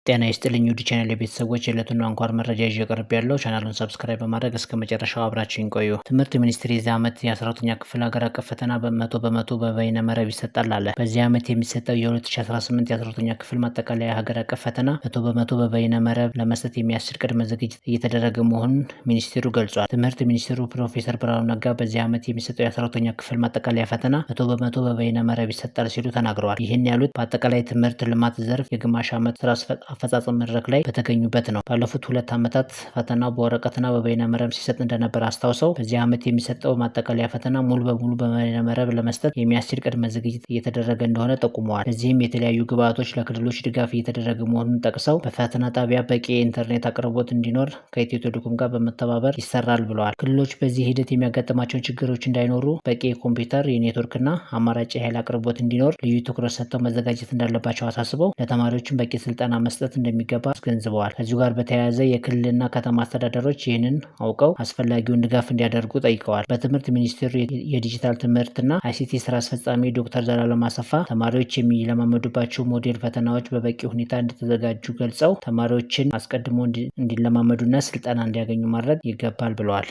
ጤና ይስጥልኝ ውድ ቻናል ቤተሰቦች፣ የዕለቱን አንኳር መረጃ ይዤ ቀርቤያለሁ። ቻናሉን subscribe በማድረግ እስከ መጨረሻው አብራችሁን ቆዩ። ትምህርት ሚኒስቴር የዚህ ዓመት የ12ኛ ክፍል ሀገር አቀፍ ፈተና 100% በበይነ መረብ ይሰጣል አለ። በዚህ ዓመት የሚሰጠው የ2018 የ12ኛ ክፍል ማጠቃለያ ሀገር አቀፍ ፈተና 100% በበይነ መረብ ለመስጠት የሚያስችል ቅድመ ዝግጅት እየተደረገ መሆኑን ሚኒስቴሩ ገልጿል። ትምህርት ሚኒስትሩ ፕሮፌሰር ብርሃኑ ነጋ በዚህ ዓመት የሚሰጠው የ12ኛ ክፍል ማጠቃለያ ፈተና 100% በበይነ መረብ ይሰጣል ሲሉ ተናግረዋል። ይህን ያሉት በአጠቃላይ ትምህርት ልማት ዘርፍ የግማሽ ዓመት ስራ አፈጻጸም መድረክ ላይ በተገኙበት ነው። ባለፉት 2 ዓመታት ፈተናው በወረቀትና በበይነ መረብ ሲሰጥ እንደነበር አስታውሰው፣ በዚህ ዓመት የሚሰጠው ማጠቃለያ ፈተና ሙሉ በሙሉ በበይነ መረብ ለመስጠት የሚያስችል ቅድመ ዝግጅት እየተደረገ እንደሆነ ጠቁመዋል። ለዚህም የተለያዩ ግብዓቶች ለክልሎች ድጋፍ እየተደረገ መሆኑን ጠቅሰው፣ በፈተና ጣቢያ በቂ የኢንተርኔት አቅርቦት እንዲኖር ከኢትዮ ቴሌኮም ጋር በመተባበር ይሰራል ብለዋል። ክልሎች በዚህ ሂደት የሚያጋጥማቸውን ችግሮች እንዳይኖሩ በቂ የኮምፒውተር፣ የኔትወርክና አማራጭ የኃይል አቅርቦት እንዲኖር ልዩ ትኩረት ሰጥተው መዘጋጀት እንዳለባቸው አሳስበው፣ ለተማሪዎችም በቂ ስልጠና መስጠት እንደሚገባ አስገንዝበዋል። ከዚሁ ጋር በተያያዘ የክልልና ከተማ አስተዳደሮች ይህንን አውቀው አስፈላጊውን ድጋፍ እንዲያደርጉ ጠይቀዋል። በትምህርት ሚኒስቴር የዲጂታል ትምህርትና ICT ስራ አስፈጻሚ ዶክተር ዘላለም አሰፋ ተማሪዎች የሚለማመዱባቸው ሞዴል ፈተናዎች በበቂ ሁኔታ እንደተዘጋጁ ገልጸው፣ ተማሪዎችን አስቀድሞ እንዲለማመዱና ስልጠና እንዲያገኙ ማድረግ ይገባል ብለዋል።